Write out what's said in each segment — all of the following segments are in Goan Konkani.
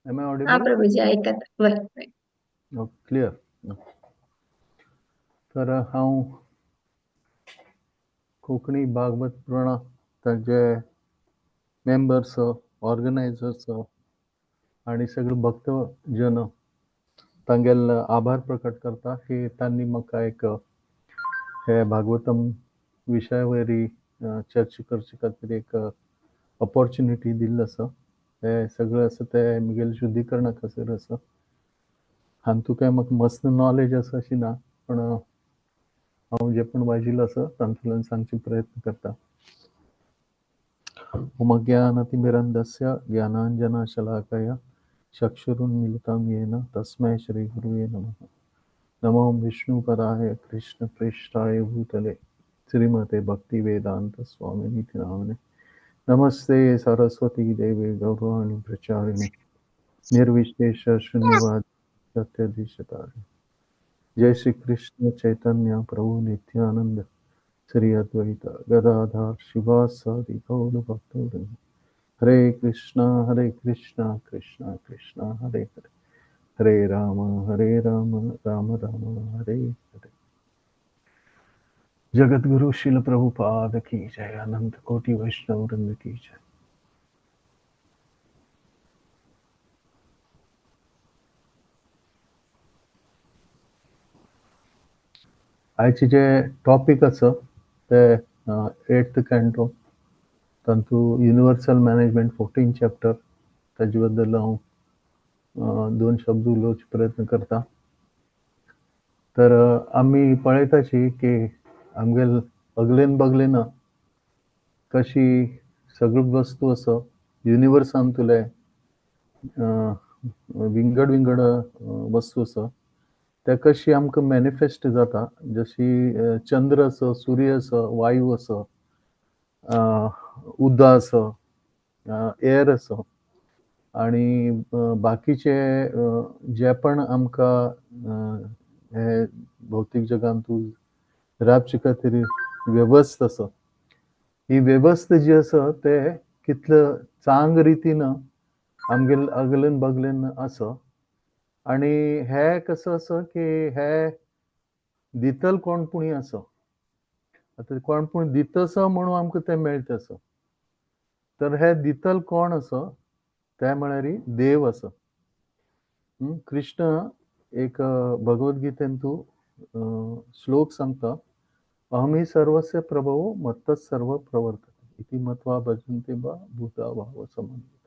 Am I हा audible? Prabhuji आयकता. बरें बरें. क्लियर. तर हांव कोंकणी भागवत पुराणा ताजे मेंबर्स, ऑर्गनायझर्स आनी सगळे भक्तजन तांगेल आभार प्रकट करता की तांणी म्हाका एक हे भागवतम विशया वयरी चर्चा करचे खातीर एक ऑपॉर्च्युनिटी दिल्ली आसा. हे सगळें आसा ते म्हगेलें शुद्धीकरणा खातीर आसा. हातूंत काय म्हाका मस्त नॉलेज आसा अशी ना, पण हांव जें पण वाजिल्लो आसा तातूंतल्यान सांगचे प्रयत्न करता. उमज्ञानतिमिरन्दस्य ज्ञानाञ्जनशलाकया चक्षुरुन्मीलितं येन तस्मै श्रीगुरुवे नमः. नमो विष्णुपदाय कृष्णप्रेष्ठाय भूतले श्रीमते भक्तिवेदांत स्वामिनिति नामिने. नमस्ते सरस्वती देवी गौरवाणी प्रचारिणे निर्विशेष शून्यवाद सत्यधिशतारिणे. जय श्री कृष्ण चैतन्य प्रभु नित्यानंद श्री अद्वैत गदाधर शिवासादि गौर भक्तवृंद. हरे कृष्णा कृष्णा कृष्णा हरे हरे, हरे राम राम राम हरे हरे. जगत गुरु श्रील प्रभुपाद की जय. अनंत कोटि वैष्णव वृंद की जय. आयचे जे टॉपिक आसा ते 8th canto, तातूंत युनिवर्सल मॅनेजमेंट 14 चॅप्टर, ताजे बद्दल हांव दोन शब्द उलोवचो प्रयत्न करता. तर आमी पळयताची की आमगेल अगलेन बगलेन कशी सगळ्यो वस्तू आसा युनिवर्सांतले विंगड विंगड वस्तू आसा ते कशी आमकां मॅनिफेस्ट जाता. जशी चंद्र आसा, सूर्य आसा, वायू आसा, उदक आसा, एअर आसा आनी बाकीचे जे पण आमकां हे भौतीक जगांत राबचे खातीर वेवस्था आसा, ही वेवस्था जी आसा ते कितले चांग रितीन आमगेल अगलेन बगलेन आसा. आनी हे कसं आसा की हे दितल कोण पुणी आसा, आतां कोण पूण दितसो म्हणून आमकां तें मेळटा आसा. तर हे दितल कोण आसा ते म्हळ्यार देव आसा. कृष्ण एक भगवद्गीतेंतू श्लोक सांगता, अहमी सर्वस्य प्रभवो मत्तः सर्व प्रवर्तते इति मत्वा भजन्ते बा भूता भाव समन्वित.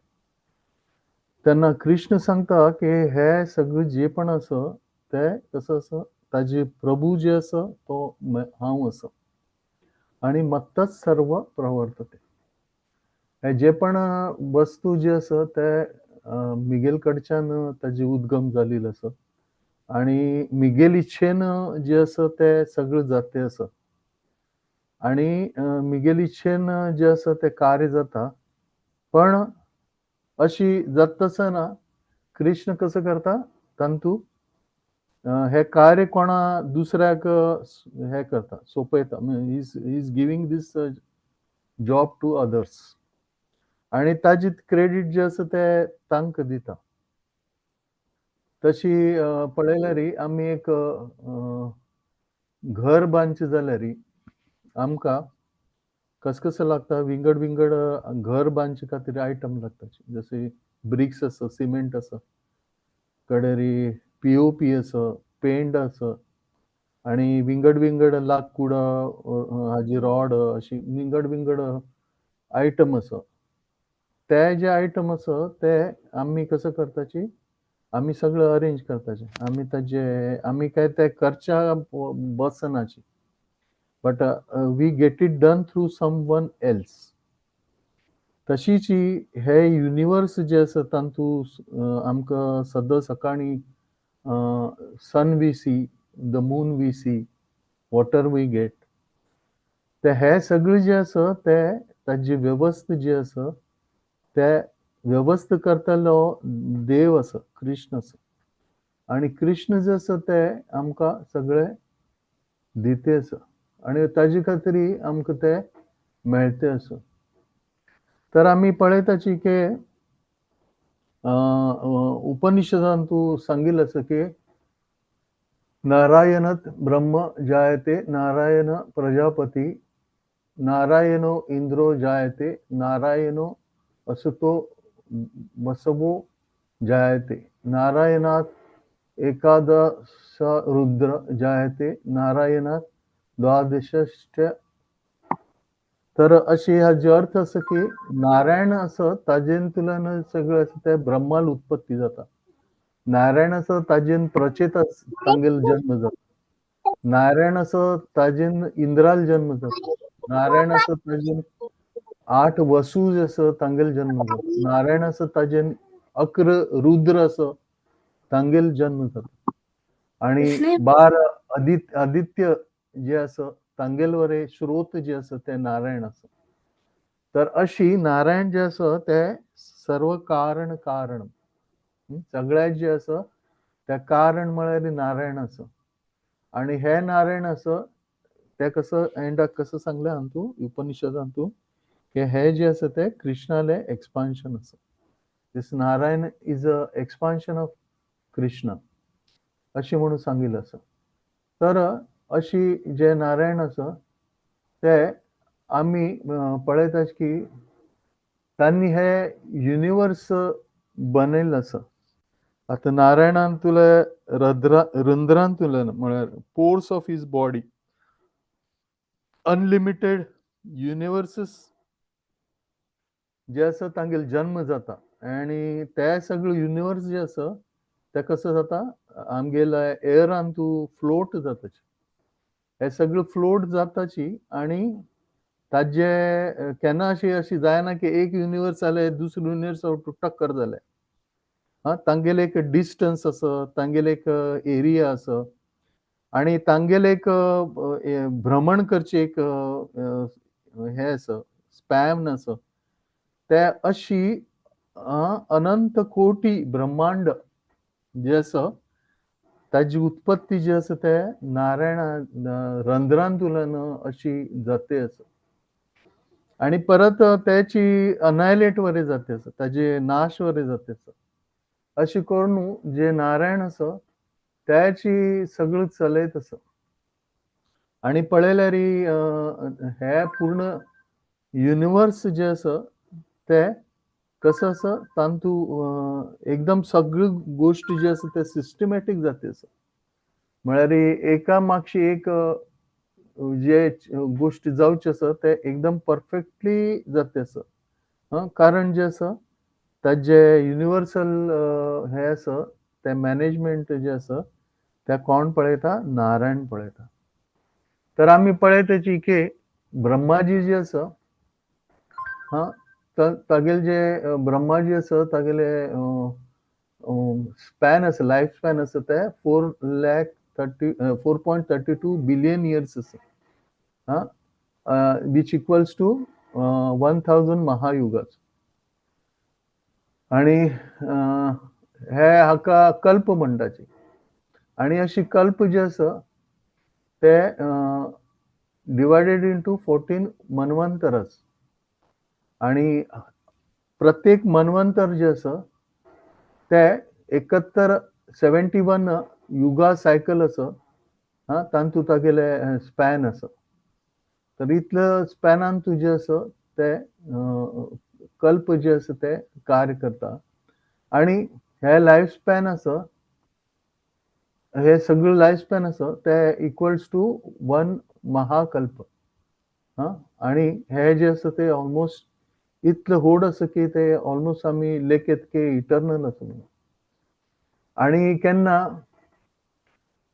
तेन्ना कृष्ण सांगता की हे सगळें जे पण आसा ते कसं आसा, ताजे प्रभू जे आसा तो हांव आसा आनी मत्तच सर्व प्रवर्तते. हे जे पण वस्तू जे आसा ते मिगेल कडच्यान ताजी उद्गम जाल्ली आसा आनी मिगेल इच्छेन जे आसा ते सगळें जाते आसा आनी मिगेल इच्छेन जे आसा ते कार्य जाता. पण अशी जाता आसतना कृष्ण कसं करता, तांतू हे कार्य कोणा दुसऱ्याक हे करता, सोंपयता. He is giving this job to others आनी ताजी क्रेडीट जे आसा ते तांकां दिता. तशी पळयल्यार आमी एक घर बांदचें जाल्यार आमकां कस कसं लागता, विंगड विंगड घर बांदचे खातीर आयटम लागता. जशे ब्रिक्स आसा, सिमेंट आसा, कडेरी पीओपी आसा, पेंट आसा आनी विंगड विंगड लांकूड हाजी रॉड अशी विंगड विंगड आयटम आसा. ते जे आयटम आसा ते आमी कसं करताची, आमी सगळें अरेंज करताचे. आमी ताजे आमी काय ते करच्या बसनाची, but we get it done through someone else. तशीच हे युनिवर्स जे आसा तातूंत आमकां सदां सकाळीं sun we see, the moon we see, water we get, ते हे सगळें जे आसा ते ताजी वेवस्था जी आसा ते वेवस्था करतलो देव आसा, कृष्ण आसा. आनी कृष्ण जे आसा ते आमकां सगळें दिते आसा आनी ताजे खातीर आमकां ते मेळते आसा. तर आमी पळयताची की उपनिषदान तूं सांगिल्लें आसा की नारायणात ब्रह्म जायते, नारायण प्रजापती, नारायणो इंद्रो जायते, नारायणो असतो वसवो जायते, नारायणात एकादश रुद्र जायते, नारायणात द्वादशष्ट. तर अशी हाजी अर्थ आसा की नारायण आसा ताजेंतल्यान सगळें आसा ते ब्रह्माल उत्पत्ती जाता. नारायण आसा ताजेन प्रचेतास तांगेलो जन्म जाता. नारायण आसा ताजेन इंद्राल जन्म जाता. नारायण आसा ताजेन 8 वसू जे आसा तांगेलो जन्म जाता. नारायण आसा ताजेन 11 रुद्र आसा तांगेलो जन्म जाता. आणि 12 आदित्य जे आसा तांगेल वरे स्रोत जे आसा ते नारायण आसा. तर अशी नारायण जे आसा ते सर्व कारण कारण, सगळ्यात जे आसा ते कारण म्हळ्यार नारायण आसा. आणि हे नारायण आसा ते कसं एंडाक कसं सांगलें हांतू उपनिषदान तूं की हे जे आसा ते कृष्णाले एक्सपान्शन आसा. This Narayan is a expansion of Krishna अशें म्हणून सांगिल्लें आसा. तर अशी जे नारायण आसा ते आमी पळयतात की तांणी हे युनिवर्स बनयल्लें आसा. आतां नारायणान तुले रंध्रान तुले म्हळ्यार pores of his body unlimited universes जे आसा तांगेलो जन्म जाता. आनी ते सगळे युनिवर्स जे आसा ते कसो जाता आमगेल्या एअरान तूं फ्लोट जाता. हे सगळे फ्लोट जाताची आनी ताजे केन्ना अशी अशी जायना की एक युनिवर्स जालें दुसरें युनिवर्स टक्कर जालें. आं, तांगेले एक डिस्टन्स आसा, तांगेले एक एरिया आसा आनी तांगेले एक भ्रमण करचें एक हें आसा, स्पॅन आसा. ते अशी अनंत कोटी ब्रह्मांड जे आसा ताजी उत्पत्ती जी आसा ते नारायणा रंध्रांतल्यान अशी जाते आसा. आनी परत त्याची अनायलेट वरे जाते आसा, ताजे नाश वरे जाते आसा. अशें करून जे नारायण आसा त्याची सगळें चलयत आसा. आनी पळयल्यार हे पूर्ण युनिवर्स जे आसा ते कसं आसा तांतू एकदम सगळ्यो गोश्टी जे आसा ते सिस्टमॅटीक जाते आसा. म्हळ्यार एका मागशी एक जे गोश्टी जावच्यो आसा ते एकदम परफेक्टली जाते आसा. कारण जे आसा ताजे युनिवर्सल हे आसा ते मॅनेजमेंट जे आसा ते कोण पळयता, नारायण पळयता. तर आमी पळयताची की ब्रह्माजी जे आसा हां तागेले जे ब्रह्माजी आसा तागेले स्पॅन आसा, लायफ स्पॅन आसा ते 4.32 बिलियन इयर्स आसा. हां, which equals to 1000 महायुगास. आनी हे हाका कल्प म्हणटाची. आनी अशी कल्प जे आसा ते डिवायडेड इंटू 14 मन्वंतरस. आनी प्रत्येक मन्वंतर जे आसा ते 71 71 युगा सायकल आसा. हां, तांतू तागेले स्पॅन आसा. तर इतले स्पॅनान तुजें आसा ते कल्प जे आसा ते कार्य करता. आनी हे लायफ स्पॅन आसा, हे सगळें लायफ स्पॅन आसा ते इक्वल्स टू 1 महाकल्प. हां, आनी हे जे आसा ते ऑलमोस्ट इतलें व्हड आसा की ते ऑलमोस्ट आमी लेखत की इटर्नल आसा म्हणून. आनी केन्ना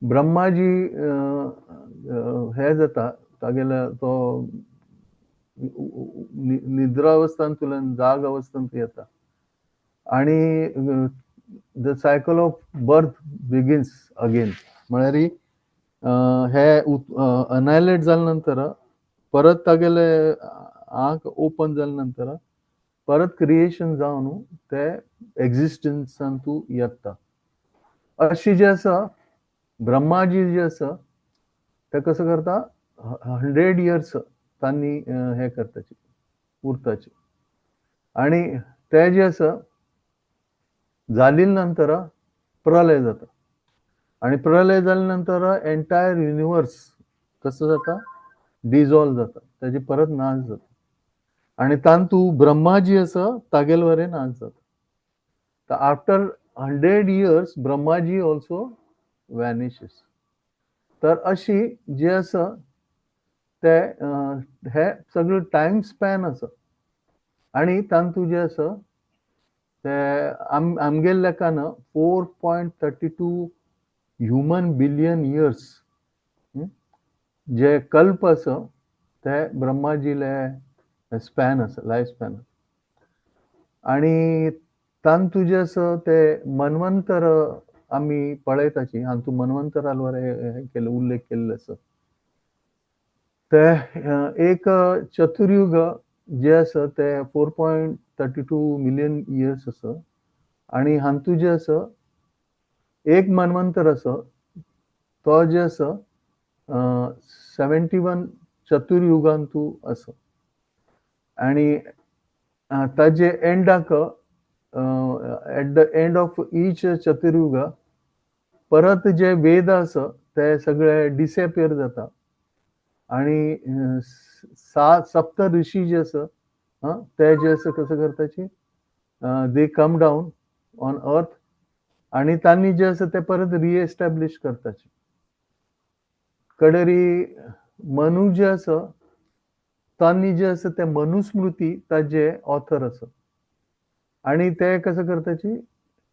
ब्रह्माजी हे जाता तागेलो तो निद्रावस्थांतल्यान जाग अवस्थांत येता आनी the cycle of birth begins again. म्हळ्यार हे अनायलेट जाले नंतर परत तागेले आंख ओपन जाले नंतर परत क्रिएशन जावन ते एक्झिस्टन्सान तूं येता. अशी जे आसा ब्रह्माजी जे आसा ते कसो करता 100 इयर्स तांणी हे करताची उरताची. आनी ते जे आसा जाली नंतर प्रलय जाता आनी प्रलय जाले नंतर एंटायर युनिवर्स कसो जाता, डिजॉल्व जाता, ताजी परत नाश जाता आनी तांतू ब्रह्माजी आसा तागेल वरे नाश जाता. तर after 100 years Brahmaji also vanishes. तर अशी जे आसा ते हे सगळें टायम स्पॅन आसा आनी तांतू जे आसा ते आमगेले लेखान 4.32 ह्युमन बिलियन इयर्स जे कल्प आसा ते ब्रह्माजीले स्पॅन आसा, लायफ स्पॅन. आनी तांतू जे आसा ते मन्वंतर आमी पळयताची, हातूंत मन्वंतरावर हे केले उल्लेख केल्लो आसा. ते एक चतुर्युग जे आसा ते 4.32 मिलियन इयर्स आसा आनी हातूंत जे आसा एक मन्वंतर आसा तो जे आसा 71 चतुर्युगांतू आसा आनी ताजे एंडाक at the end of each चतुर्युगा परत जे वेद आसा ते सगळे डिसएपियर जाता आनी सप्त ऋषी जे आसा ते जे आसा कसं करताची they come down on earth आनी तांणी जे आसा ते परत रिएस्टॅब्लिश करताची. कडेरी मनु जे आसा तांणी जे आसा ते मनुस्मृती ताजे ऑथर आसा आनी ते कसं करताची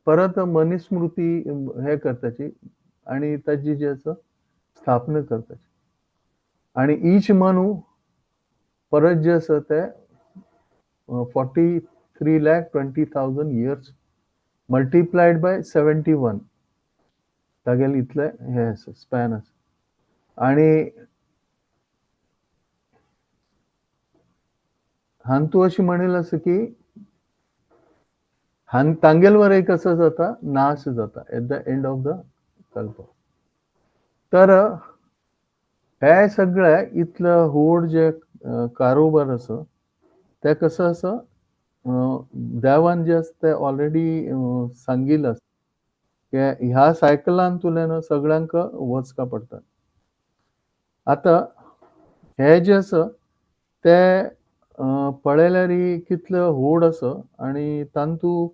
परत मनुस्मृती हे करताची आनी ताजी जे आसा स्थापना करताची. आनी ईच मनु परत जे आसा ते 43,20,000 इयर्स मल्टिप्लायड बाय 71 तागेले इतले हे आसा स्पॅन आसा. आनी हांतू अशी म्हणिल्लें आसा की तांगेल वरे कसो जाता, नाश जाता at the end of the kalpa. तर हे सगळे इतले व्हड जे कारोबार आसा ते कसो आसा, देवान जे आसा ते ऑलरेडी सांगिल्लें आसा की ह्या सायकलांतल्यान सगळ्यांक वचका पडटा. आतां हे जे आसा ते पळयल्यार कितले व्हड आसा आनी तांतू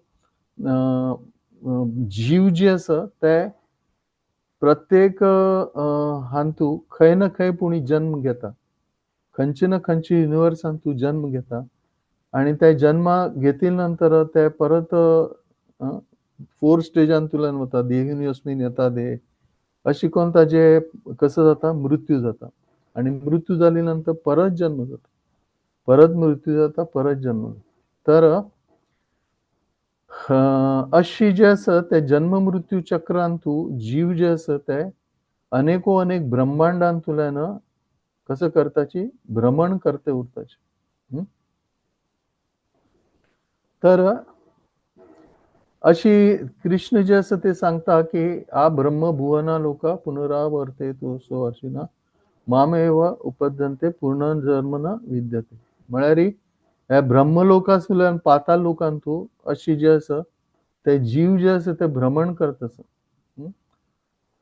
जीव जे आसा ते प्रत्येक हांतू खंय ना खंय पुणी जन्म घेता, खंयचे ना खंयचे युनिवर्सान तूं जन्म घेता आनी ते जन्मा घेतले नंतर ते परत 4 स्टेजांतल्यान वता, देहिनी अस्मिन येता देह अशी कोण ताजे कसो जाता, मृत्यू जाता आनी मृत्यू जाले नंतर परत जन्म जाता, परत मृत्यू जाता, परत जन्म जाता. तर अशी जे आसा ते जन्म मृत्यू चक्रांतू जीव जे आसा ते अनेको अनेक ब्रह्मांडांतल्यान कसं करताची भ्रमण करते उरताची. तर अशी कृष्ण जे आसा ते सांगता की आ ब्रह्म भुवना लोका पुनरावर्ते तू सो अर्शिना मामेव उपद्यन्ते पुनर्जन्म न विद्यते. म्हळ्यार हे ब्रह्मलोकांतल्यान पाताळ लोकांतू अशी जे आसा ते जीव जे आसा ते भ्रमण करत आसा.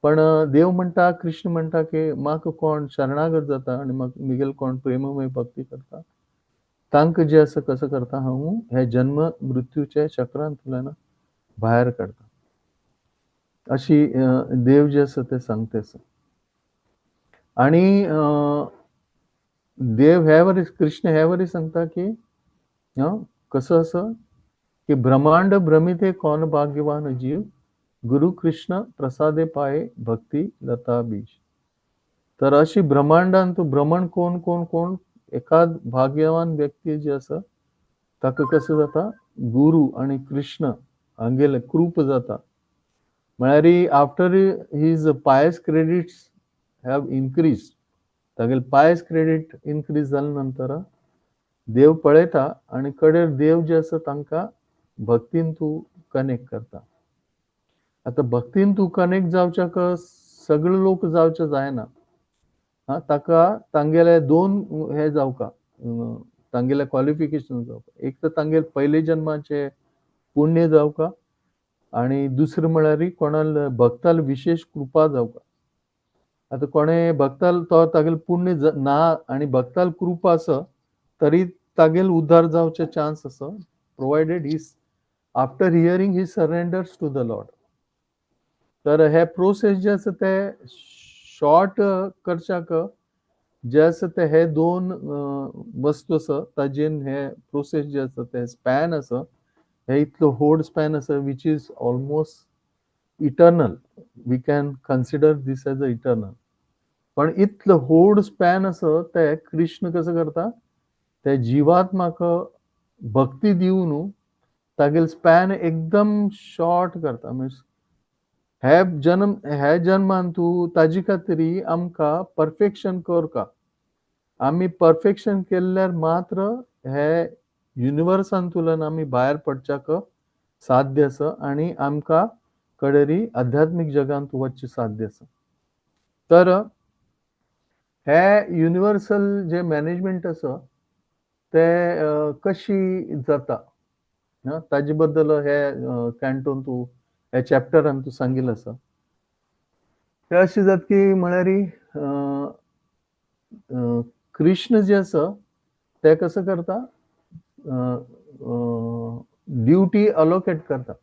पण देव म्हणटा, कृष्ण म्हणटा की म्हाका कोण शरणागत जाता आनी म्हाका मिगेल कोण प्रेममय भक्ती करता तांकां जे आसा कसो करता हांव हे जन्म मृत्यूच्या चक्रांतल्यान भायर काडटा अशी देव जे आसा ते सांगता आसा. आनी देव हे वरी कृष्ण हे वरी सांगता की कसो आसा की ब्रह्मांड भ्रमिते कोण भाग्यवान जीव गुरु कृष्ण प्रसादे पाये भक्ती लता बीज. तर अशी ब्रह्मांडान तूं भ्रमण कोण कोण कोण एखाद भाग्यवान व्यक्ती जे आसा ताका कसो जाता, गुरु आनी कृष्ण हांगेले कृप जाता. म्हळ्यार after his pious credits have increase, तागेले पायस क्रेडीट इनक्रीज जाले नंतर देव पळयता आनी कडेर देव जे आसा तांकां भक्तीन तूं कनेक्ट करता. आतां भक्तीन तूं कनेक्ट जावच्याक सगळे लोक जावचे जायना, ताका तांगेले दोन हे जावका, तांगेले क्वॉलिफिकेशन जावका. एक तर तांगेले पयले जन्माचे पुण्य जावका आनी दुसरें म्हळ्यार कोणाल भक्ताल विशेश कृपा जावका. आतां कोणे भक्ताल तो तागेल पुण्य ना आनी भक्ताल कृपा आसा तरी तागेल उद्धार जावचे चान्स आसा, provided he after hearing he surrenders to the lord. तर हे प्रोसेस जे आसा ते शॉर्ट करच्याक जे आसा ते हे दोन वस्तू आसा ताजेन हे प्रोसेस जे आसा ते स्पॅन आसा, हे इतलो व्हड स्पॅन आसा which is almost eternal. We can consider this as a eternal. पण इतलो व्हड स्पॅन आसा ते कृष्ण कसो करता, ते जिवात्माक भक्ती दिवन तागेल स्पॅन एकदम शॉर्ट करता. मिन्स हे जन्म हे जन्मान तूं ताजे खातीर आमकां परफेक्शन करका. आमी परफेक्शन केल्यार मात्र हे युनिवर्सांतुल्यान आमी भायर पडच्याक साध्य आसा आनी आमकां कडेरी आध्यात्मीक जगांत वचचें साध्य आसा. तर हे युनिवर्सल जे मॅनेजमेंट आसा ते कशी जाता ताजे बद्दल हे कॅन्टोन तूं ह्या चॅप्टरान तूं सांगिल्लें आसा. ते अशें जाता की म्हळ्यार कृष्ण जे आसा ते कसो करता, ड्युटी अलोकेट करता,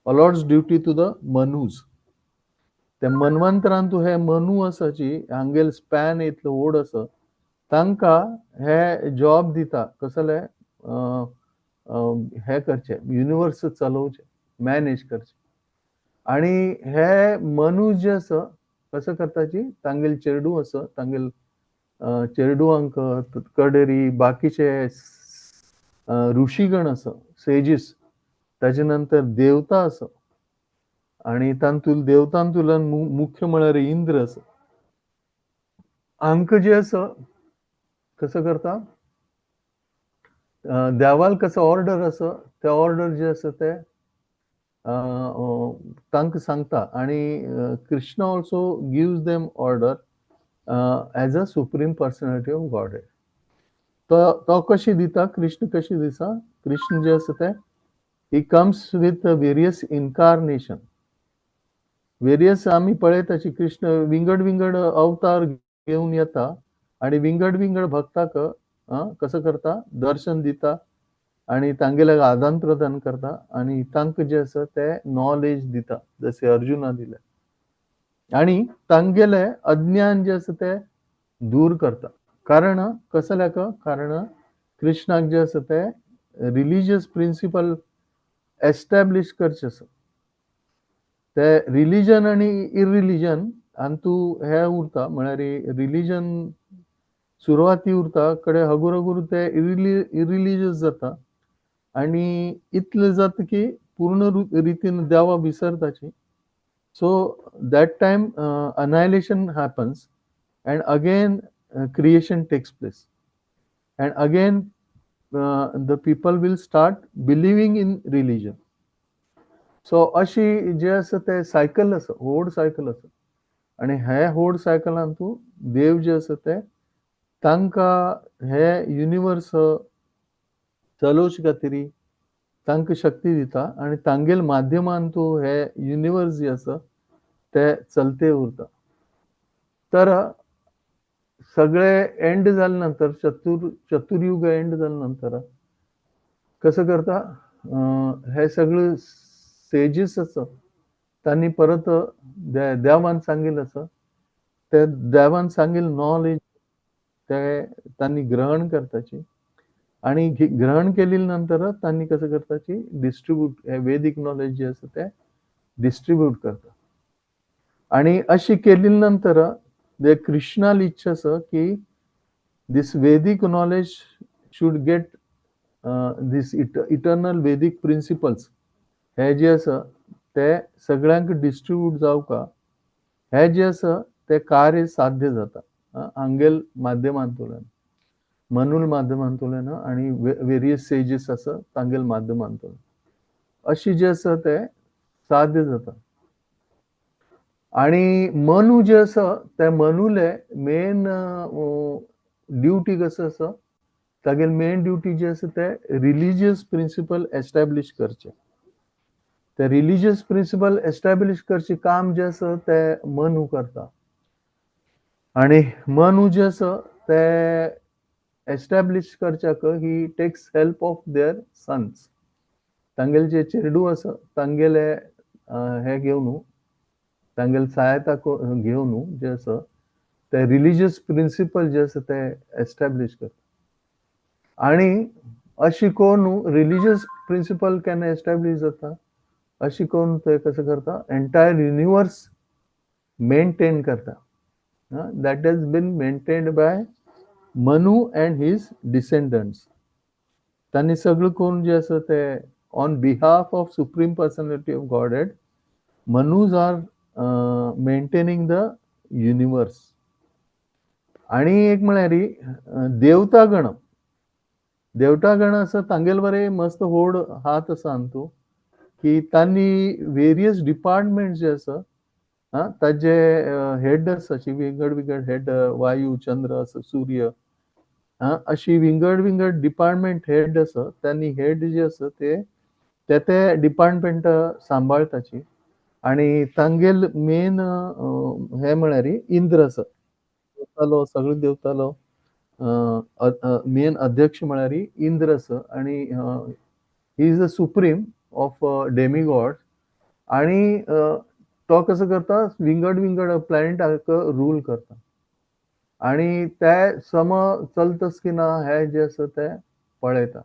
allots duty to the Manus. ते मनवंतरान तूं हे मनु आसाची हांगेल स्पॅन इतलो व्हड आसा तांकां हे जॉब दिता, कसले हे करचे, युनिवर्स चलोवचे, मॅनेज करचे. आनी हे मनु जे आसा कसो करताची तांगेल चेरडू आसा तांगेल चेरडुवांक कडेरी बाकीचे ऋषीगण आसा, सेजीस, ताजे नंतर देवता आसा आनी तातूंत देवतांतुल्यान मुख्य म्हळ्यार इंद्र आसा. हांकां जे आसा कसो करता, देवाल कसो ऑर्डर आसा ते ऑर्डर जे आसा ते तांकां सांगता आनी Krishna also gives them order as a supreme personality of god. तो कशी दिता, कृष्ण कशी दिता, कृष्ण जे आसा ते he comes with various incarnation. Various आमी पळयताची कृष्ण विंगड विंगड अवतार घेवन येता आनी विंगड विंगड भक्ताक कसो करता, दर्शन दिता आनी तांगेले आदान प्रदान करता आनी तांकां जे आसा ते नॉलेज दिता जशें अर्जुना दिले आनी तांगेले अज्ञान जे आसा ते दूर करता. कारण कसल्याक, कारण कृष्णाक जे आसा ते रिलीजियस प्रिंसिपल एस्टॅब्लिश करचे आसा. ते रिलीजन आनी इरिलीजन हातूं हे उरता, म्हळ्यार रिलीजन सुरवाती उरता कडे हगूर हगूर ते इरिलीजियस जाता आनी इतलें जाता की पूर्ण रितीन देवा विसरताची. So that time annihilation happens and again creation takes place and again the people will start believing in religion. So अशी जे आसा ते सायकल आसा, व्हड सायकल आसा आनी हे व्हड सायकलान तूं देव जे आसा ते तांकां हे युनिवर्स चलोवचे खातीर तांकां शक्ती दिता आनी तांगेल माध्यमान तूं हे युनिवर्स जे आसा ते चलते उरता. तर सगळे एंड जाले नंतर चतुर्युग एंड जाले नंतर कसं करता, हे सगळे सेजीस आसा तांणी परत देवान सांगिल्लें आसा ते देवान सांगिल्लें नॉलेज ते तांणी ग्रहण करताची आनी ग्रहण केले नंतर तांणी कसं करताची डिस्ट्रीब्यूट हे वेदीक नॉलेज जे आसा ते डिस्ट्रीब्यूट करता. आनी अशी केली नंतर कृष्णाली इच्छा आसा की this Vedic knowledge should get this eternal Vedic principles हे जे आसा ते सगळ्यांक डिस्ट्रीब्यूट जावका, हे जे आसा ते कार्य साध्य जाता हांगेल माध्यमांतल्यान, मनुल माध्यमांतल्यान आनी वेरियस सेजीस आसा तांगेल माध्यमांतल्यान अशी जे आसा ते साध्य जाता. आनी मनु जे आसा ते मनुले मेन ड्युटी कसो आसा, तागेल मेन ड्युटी जे आसा ते रिलीजियस प्रिंसिपल एस्टॅब्लिश करचे. ते रिलिजियस प्रिंसिपल एस्टॅब्लिश करचें काम जें आसा तें मनू करता आनी मनू जे आसा ते एस्टॅब्लिश करच्याक he takes help of their sons. तांगेले जे चेडू आसा तांगेले हे घेवन, तांगेले सहायता घेवन जे आसा ते रिलिजियस प्रिंसिपल जे आसा ते एस्टॅब्लिश करता. आनी अशी करून रिलिजियस प्रिंसिपल केन्ना एस्टॅब्लिश जाता, अशी करून ते कसो करता, एंटायर युनिवर्स मेंटेन करता. That has been maintained by Manu and his descendants. तांणी सगळें करून जे आसा ते on behalf of Supreme Personality of Godhead, Manus are maintaining the universe. आनी एक म्हळ्यार देवतागण, देवतागण आसा तांगेले बरे मस्त व्हड हात आसा हातूंत की तांणी वेरियस डिपार्टमेंट जे आसा ताजे हेड आसा, अशी विंगड विंगड हेड, वायू, चंद्र आसा, सूर्य, अशी विंगड विंगड डिपार्टमेंट हेड आसा. तांणी हेड जे आसा ते ते ते डिपार्टमेंट सांबाळताची. आनी तांगेल मेन हे म्हळ्यार इंद्र आसा, देवतालो, सगळे देवतालो मेन अध्यक्ष म्हळ्यार इंद्र आसा आनी he is the supreme of demigod. आनी तो कसो करता, विंगड विंगड प्लॅनेटाक रूल करता आनी ते सम चलतस की ना हे जे आसा ते पळयता.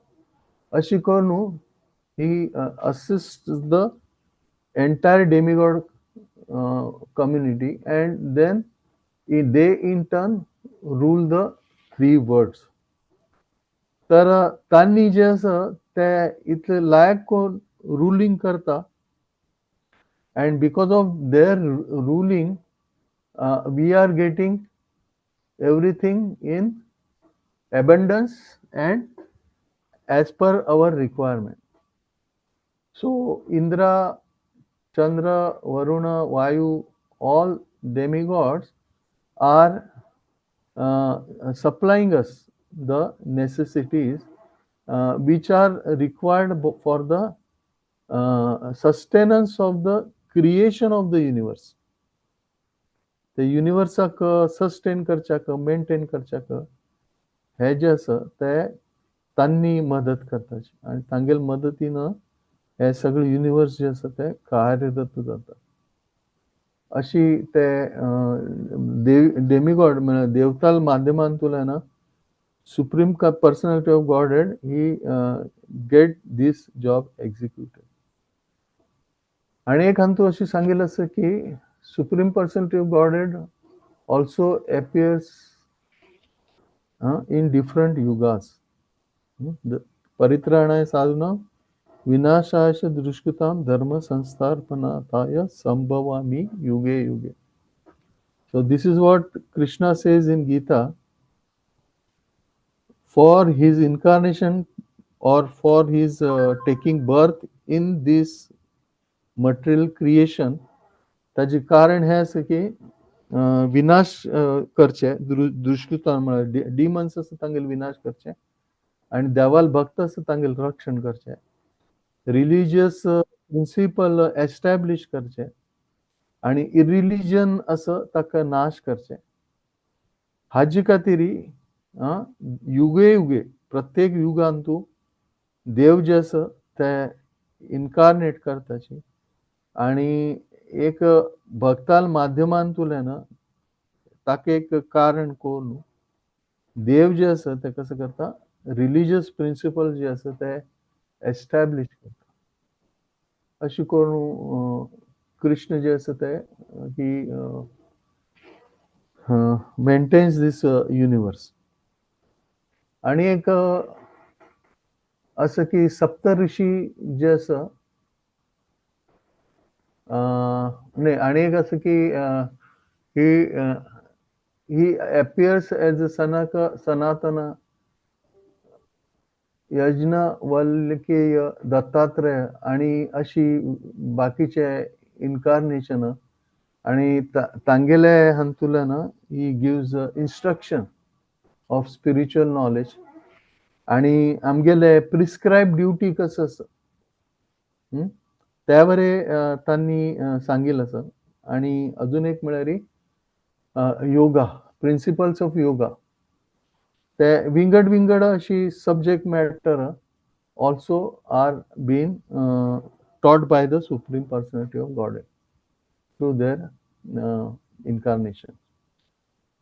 अशी करून he assist the entire demigod community and then they in turn rule the three worlds. तर तांणी जे आसा ते इतले लायक करून रुलींग करता and because of their ruling we are getting everything in abundance and as per our requirement. So Indra, Chandra, Varuna, Vayu, all demigods are supplying us the necessities which are required for the sustenance of the creation of the universe. ते युनिवर्साक सस्टेन करच्याक, मेंटेन करच्याक हे जे आसा ते तांणी मदत करता आनी तांगेले मदतीन हे सगळे युनिवर्स जे आसा ते कार्यरत जाता. अशी ते डेमिगॉड म्हळ्यार देवताल माध्यमांतल्यान Supreme Personality of Godhead he get this job executed. आनी एक हातूंत अशें सांगिल्लें आसा की Supreme Personality of Godhead also appears in different yugas. परित्राणाय साधूनां विनाशाय च दुष्कृतां धर्म संस्थापनार्थाय संभवामि युगे युगे. So this is what Krishna says in Gita. For his incarnation or for his taking birth in this material creation, ताजे कारण हे आसा की विनाश करचे, दुष्कृतां म्हळ्यार डिमन्स आसा तांगेले विनाश करचे आनी देवाल भक्त आसा तांगेले रक्षण करचे, रिलिजियस प्रिंसिपल एस्टॅब्लिश करचे आनी इरिलिजन आसा ताका नाश करचे. हाजे खातीर युगे युगे प्रत्येक युगांतू देव जे आसा ते इनकारनेट करताची आनी एक भक्ताल माध्यमांतल्यान ताका एक कारण करून देव जे आसा ते कसो करता, रिलिजियस प्रिंसिपल जे आसा ते एस्टॅब्लिश करता. अशें करून कृष्ण जे आसा ते he maintains this universe. आनी एक आसा की सप्तऋषी जे आसा न्ही, आनी एक आसा की he appears as a Sanaka, Sanatana, Yajnavalkya, Dattatreya आनी अशी बाकीचे इनकारनेशन आनी तांगेले हातूंतल्यान he gives instruction of spiritual knowledge आनी आमगेले प्रिस्क्रायब ड्युटी कसो आसा त्या बरे तांणी सांगिल्लें आसा. आनी अजून एक म्हळ्यार योगा, प्रिंसिपल्स ऑफ योगा. ते विंगड विंगड अशी subject matter also are been taught by the Supreme Personality of Godhead through their incarnation.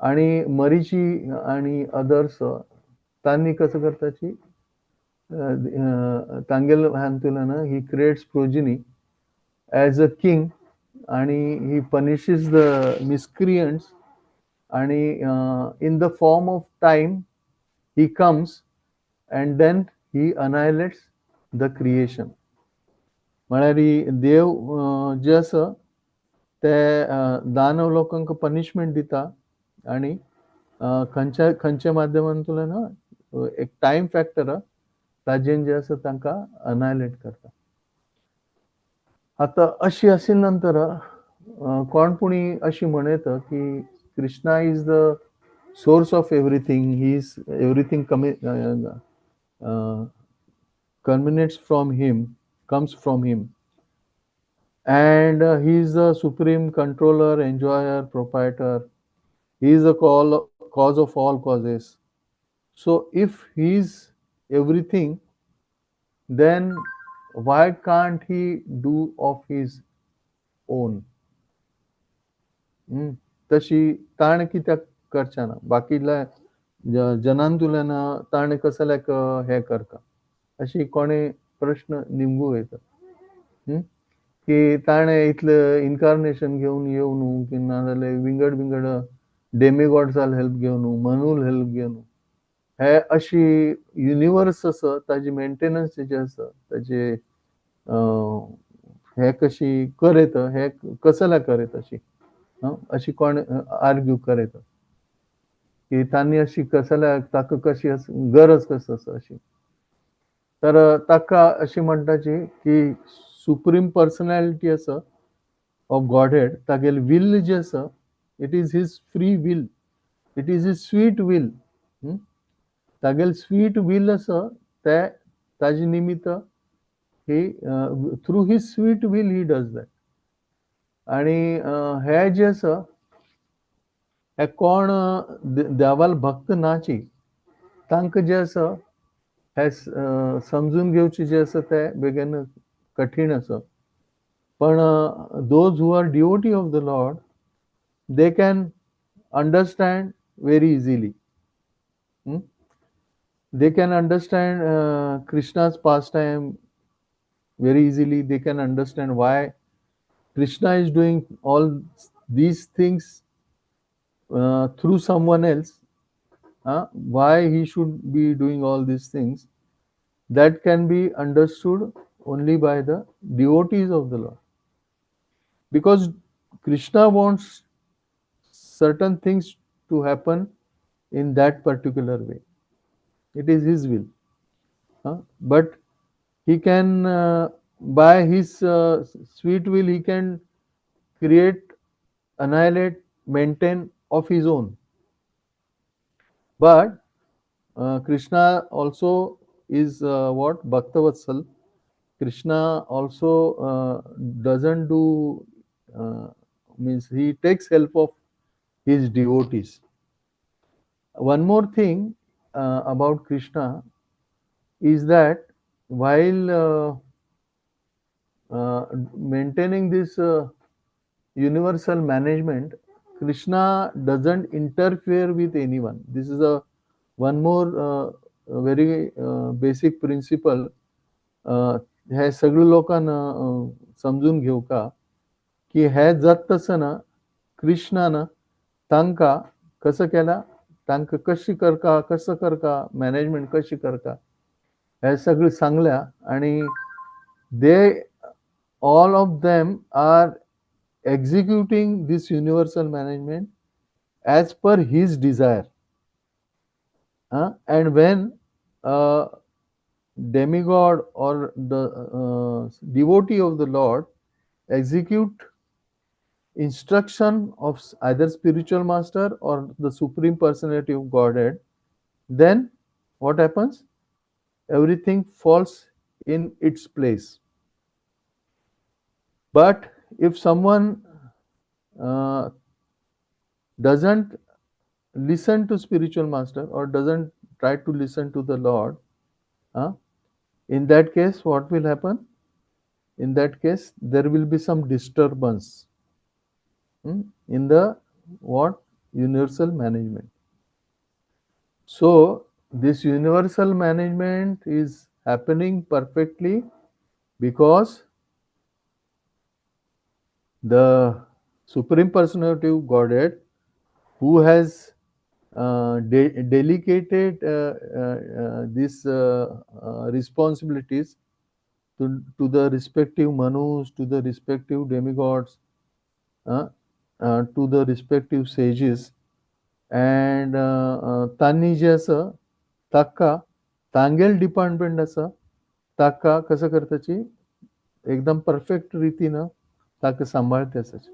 आणि मरीची आणि अदर्स तांणी कसं करताची तांगेल हातूंतल्यान he creates progeny as a king आणि he punishes the miscreants आणि in the form of time he comes and then he annihilates the creation. म्हळ्यार देव जे आसा ते दानव लोकांक पनिशमेंट दिता आणि खंयच्या खंयच्या माध्यमांतल्यान एक टायम फॅक्टर ताजेन जे आसा तांकां अनायलेट करता. आतां अशी आशिल्ल्या नंतर कोण पुणी अशी म्हणत की Krishna is the source of everything, he is everything culminates from him, comes from him, and he is the supreme controller, enjoyer, proprietor. He is the cause of all causes. So if he is everything, then why can't he do of his own? तशी ताणें कित्याक करचें ना, बाकील्या जनांतुल्यान ताणें कसल्याक हें करता, अशी कोणें प्रश्न निमगू येता की ताणें इतलें इनकार्नेशन घेवन येवन की नाजाल्यार विंगड विंगड डेमिगॉड्साल हेल्प घेवन, मनूल हेल्प घेवन हे अशी युनिवर्स आसा ताजी मेंटेनन्स जे आसा ताजे हे कशी करयत, हे कसल्या करयत अशी अशी कोण आर्ग्यू करयत की तांणी अशी कसल्या ताका कशी गरज कसं आसा अशी. तर ताका अशी म्हणटाची की सुप्रीम पर्सनॅलिटी आसा ऑफ गॉडहेड, तागेले will जे आसा it is his free will, it is his sweet will. तागेले स्वीट will आसा ते ताजे निमित्त he through his sweet will he does that. आणि हे जे आसा हे कोण देवाल भक्त नाची तांकां जे आसा हे समजून घेवचे जे आसा ते बेगीन कठीण आसा. पण those who are devotee of the Lord they can understand very easily. They can understand Krishna's pastime very easily. They can understand why Krishna is doing all these things through someone else, why he should be doing all these things. That can be understood only by the devotees of the Lord. Because Krishna wants certain things to happen in that particular way. It is his will. But he can, by his sweet will, he can create, annihilate, maintain of his own. But Krishna also is what? Bhaktavatsal. Krishna also doesn't do, means he takes help of his devotees. One more thing about Krishna is that while maintaining this universal management, Krishna doesn't interfere with anyone. This is a one more very basic principle. हे सगळे लोकांना समजून घेवका की हे जात आसतना कृष्णान तांकां कसं केला, तांकां कशी करका, कसं करका, मॅनेजमेंट कशी करका हे सगळें सांगल्या. आनी they all of them are executing this universal management as per his desire. And when a demigod or the devotee of the Lord execute instruction of either spiritual master or the Supreme Personality of Godhead, then what happens? Everything falls in its place. But if someone doesn't listen to spiritual master or doesn't try to listen to the Lord, in that case what will happen? In that case there will be some disturbance in the what? Universal management. So this universal management is happening perfectly because the Supreme Personality of Godhead, who has delegated these responsibilities to the respective Manus, to the respective demigods, to the respective sages, and तांणी जे आसा ताका तांगेल डिपार्टमेंट आसा ताका कसं करताची एकदम परफेक्ट रितीन ताका सांबाळते आसाची,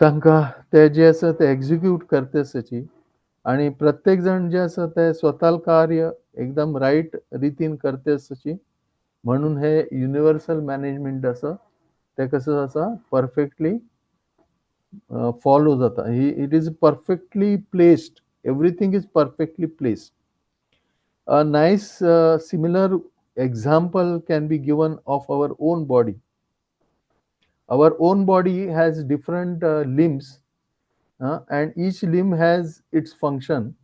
तांकां ते जे आसा ते एक्झिक्यूट करते आसाची, आनी प्रत्येक जण जे आसा ते स्वताल कार्य एकदम रायट रितीन करते आसाची. म्हणून हे युनिव्हर्सल मॅनेजमेंट आसा ते कसं आसा परफेक्टली फॉलो जाता. It is perfectly placed, everything is perfectly placed. A nice similar example can be given of our own body. Our own body has different limbs, and each limb has its function,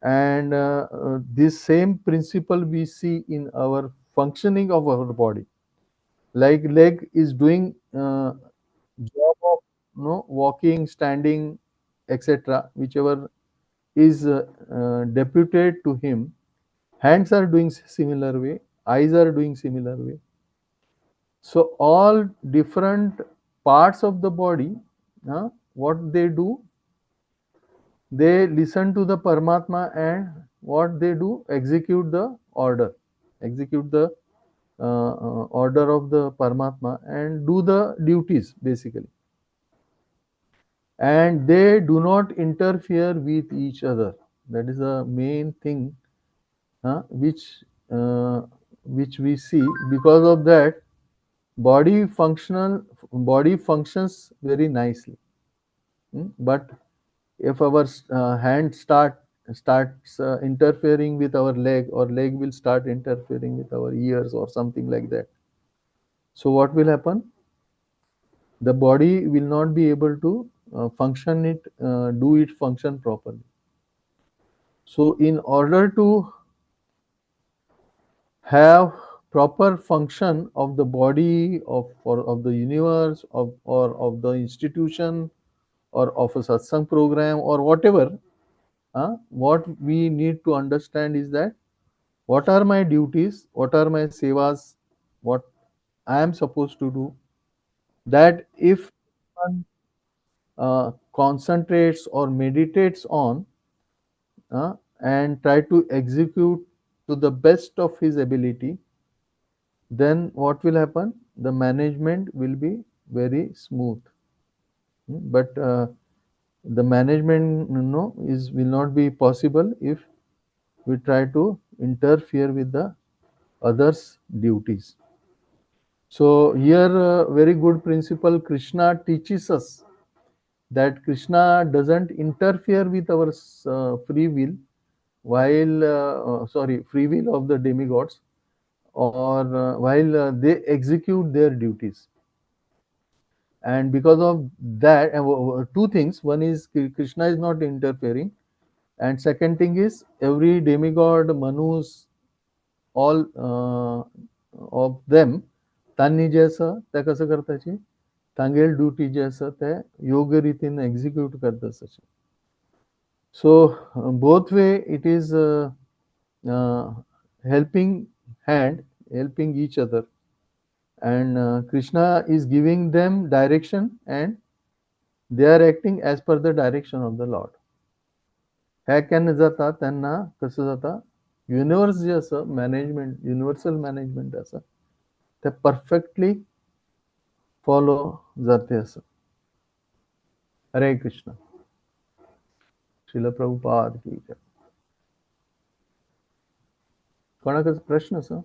and this same principle we see in our functioning of our body. Like leg is doing job of walking, standing, etc., whichever is deputed to him. Hands are doing similar way, eyes are doing similar way. So all different parts of the body, what they do, they listen to the Paramatma, and what they do, execute the order, execute the order of the Paramatma and do the duties basically. And they do not interfere with each other. That is the main thing which we see. Because of that, body functions very nicely. But if our hand starts interfering with our leg, or leg will start interfering with our ears or something like that, so what will happen? The body will not be able to function it, do it function properly. So in order to have proper function of the body, of or of the universe, of or of the institution, or of a satsang program or whatever, what we need to understand is that what are my duties, what are my sevas, what I am supposed to do. That if one concentrates or meditates on and try to execute to the best of his ability, then what will happen? The management will be very smooth. But the management will not be possible if we try to interfere with the others' duties. So here very good principle Krishna teaches us, that Krishna doesn't interfere with our free will while free will of the demigods, or while they execute their duties. And because of that, two things. One is Krishna is not interfering, and second thing is every demigod, Manus, all of them, तांनी जे आसा ते कसं करताची तांगेल ड्युटी जे आसा ते योग्य रीतीन एक्झिक्यूट करता आसाची. So both way it is helping hand, helping each other, and Krishna is giving them direction and they are acting as per the direction of the Lord. हे केन्ना जाता तेन्ना कसं जाता, युनिवर्स जे आसा मॅनेजमेंट, युनिवर्सल मॅनेजमेंट आसा ते परफेक्टली फॉलो जाते आसा. हरे कृष्ण. श्रील प्रभुपाद की जय. कोणाक प्रश्न आसा?